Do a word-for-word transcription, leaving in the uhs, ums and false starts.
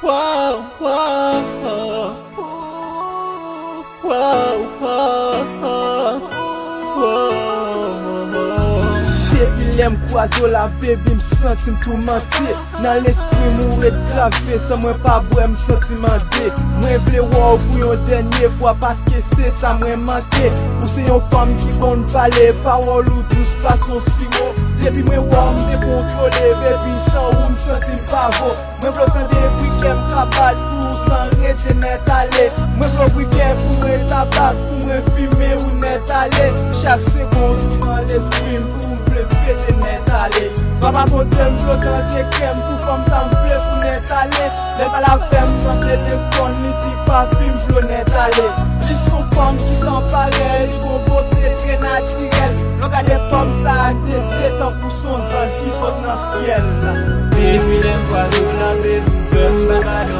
Wow, wow, wow, wow, wow, wow. Depi lè m kwaze w la, baby, m santi m toumante. Nan lespri m ou ret grave, san mwen pa bwè, m santi m ande. Mwen vle wè w pou yon dènye fwa, paske se sa mwen manke. Ou se yon fanm ki konn pale, pawòl ou dous pas yon siwo. Depi mwen wè w, m dekontwole, baby, san ou, m santi m pa vo. Mwen vle w tande bri kè m ka bat pou ou san rete nèt ale. Mwen vle w bri kè pou mwen tabak, pou mwen fimen ou nèt ale. Chak segonn ou nan lespri m, pou m vle fete nèt ale. Papa Bondye, m vle w tande kè m pou fanm sa m vle pou nèt ale. Lè l pale avè m nan telefòn, li di papi, m vle w nèt ale. Li se yon fanm ki san parèy, li gon bote trè natirèl. Lè w gade fanm sa ak de zye tankou se yon zanj ki sot nan syèl. Baby, lè m